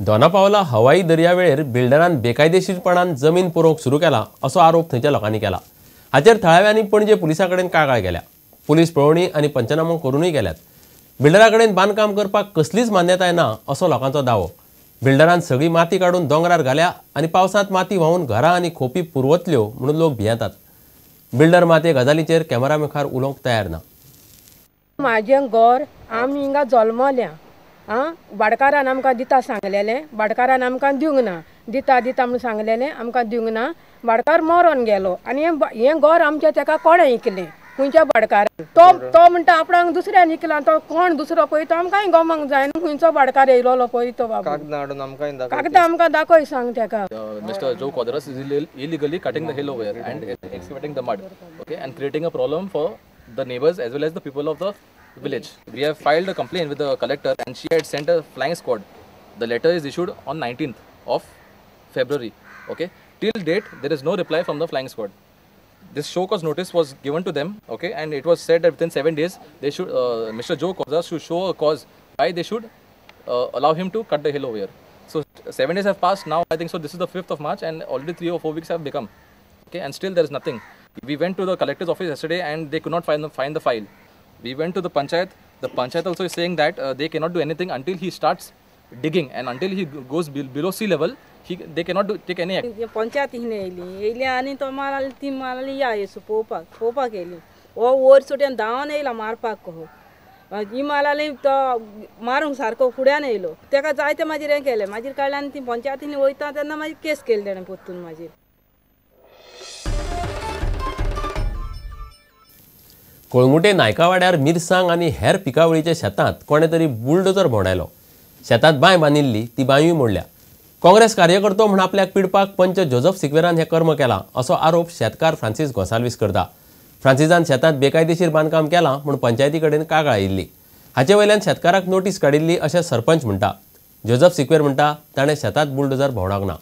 दोनापावला हवाई दर्यावेळेर बिल्डरान बेकायदेशीरपणान जमीन पुरोवंक सुरू केला असो आरोप थंयच्या लोकांनी केला. हाचेर थळाव्यांनी पणजे पुलिसां कडेन कागाळ केल्या. पुलीस पळोवणी आनी पंचनामो करूनय गेल्यात. बिल्डरा कडेन बांदकाम करपाक कसलीच मान्यताय ना असो लोकांचो दावो. बिल्डरान सगळी माती काडून दोंगरार घाल्या आनी पावसांत माती व्हांवून घरां आनी खोपी पुरवतल्यो म्हणून लोक भियेतात. बिल्डर मात हे गजालीचेर कॅमेरा मुखार उलोवंक तयार ना. म्हाजें घर आमी हिंगा जल्मल्या आं, भाटकारान आमकां दिता सांगलेलें, भाटकारान आमकां दिवंक ना, दिता दिता म्हणून सांगलेलें, आमकां दिवंक ना. भाटकार मरोन गेलो आनी हें घर आमचें तेका कोणें इकलें, खंयच्या भाटकारान? तो तो म्हणटा आपणाक दुसऱ्यान इकला, तो कोण दुसरो पळय तो आमकांय गमोंक जाय न्हू, खंयचो भाटकार येयलोलो पळय तो बाबू. कागदां आमकां दाखय सांग तेका. Mr. Joe Quadras is illegally cutting the hill over here and excavating the mud, okay, and creating a problem for the neighbors as well as the people of the village. We have filed a complaint with the collector and she had sent a flying squad. The letter is issued on 19th of February, okay. Till date, there is no reply from the flying squad. This show cause notice was given to them, okay, and it was said that within 7 days, they should, Mr. Joe Quadras should show a cause why they should allow him to cut the hill over here. So 7 days have passed now, I think so this is the 5th of March and already 3 or 4 weeks have become, okay, and still there is nothing. We went to the collector's office yesterday and they could not find the file. We went to the panchayat. The panchayat also is saying that they cannot do anything until he starts digging and until he goes below sea level, they cannot take any action. Panchayat हिने येयली येयली आनी तो मारली ती मारली या येसू पळोवपाक पळोवपाक येयली. हो वयर सुट्यान धांवन येयला मारपाक कहो ही मारली तो मारूंक सारको फुड्यान येयलो. तेका जायते मागीर हें केलें, मागीर काडलें आनी ती पंचायतीन वयता तेन्ना मागीर केस केली तेणें परतून मागीर. कोळंगुटे नायकावाड्यार मिरसांग आनी हेर पिकावळीच्या शेतांत कोणें तरी बुलडोजर भोंवडायलो. शेतांत बांय बांदिल्ली ती बांयूय मोडल्या. काँग्रेस कार्यकर्तो म्हूण आपल्याक पिडपाक पंच जोजफ सिक्वेरान हें कर्म केलां असो आरोप शेतकार फ्रांसीस गोंसाल्वीस करता. फ्रांसिसान शेतांत बेकायदेशीर बांदकाम केलां म्हूण पंचायती कडेन कागाळ आयिल्ली. हाचे वयल्यान शेतकाराक नोटीस काडिल्ली अशें सरपंच म्हणटा. जोजफ सिक्वेर म्हणटा ताणें शेतांत बुलडोजर भोंवडावंक ना.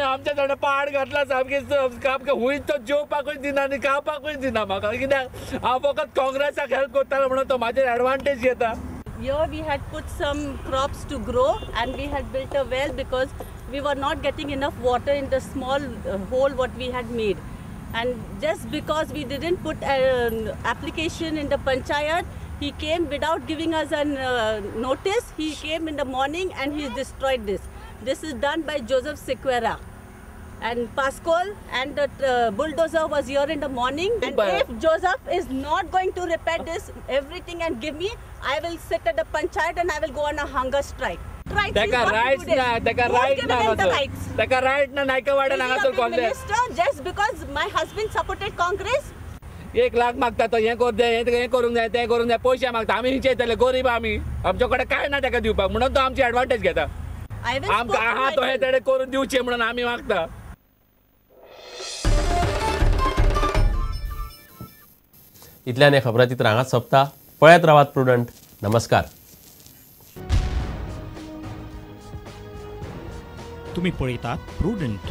आमच्या जाणा पाड घातला सामकें सामकें हुंय तो जेवपाकूय दिना आनी खावपाकूय दिना म्हाका, कित्याक हांव फकत काँग्रेसाक हेल्प करतालो म्हणून तो म्हाजेर एडवांटेज घेता. Here we had put some crops to grow and we had built a well because we were not getting enough water in the small hole what we had made. And just because we didn't put an application in the panchayat, he came without giving us a notice. He came in the morning and he destroyed this. This is done by Joseph Sequeira and Pascal, and the bulldozer was here in the morning. And if Joseph is not going to repair this everything and give me, I will sit at the panchayat and I will go on a hunger strike. Right, teka rights na, teka right na, teka right na Naikwada हांगासर Congress. Just because my husband supported Congress. 1 lakh मागता तो, हें कर दे, हें करूंक जाय, तें करूंक जाय, पयशे मागता. आमी खंयचे येतले गरीब आमी, आमचे कडेन कांय ना तेका दिवपाक, म्हणून तो आमची एडवांटेज घेता. आमकां आहा तो हें तेणें करून दिवचें म्हणून आमी मागता. इतल्यान हें खबराचित्र हांगाच सोंपता. पळयत रावात प्रुडंट. नमस्कार. तुम्ही पळयतात Prudent.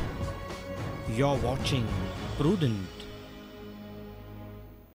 You are watching Prudent.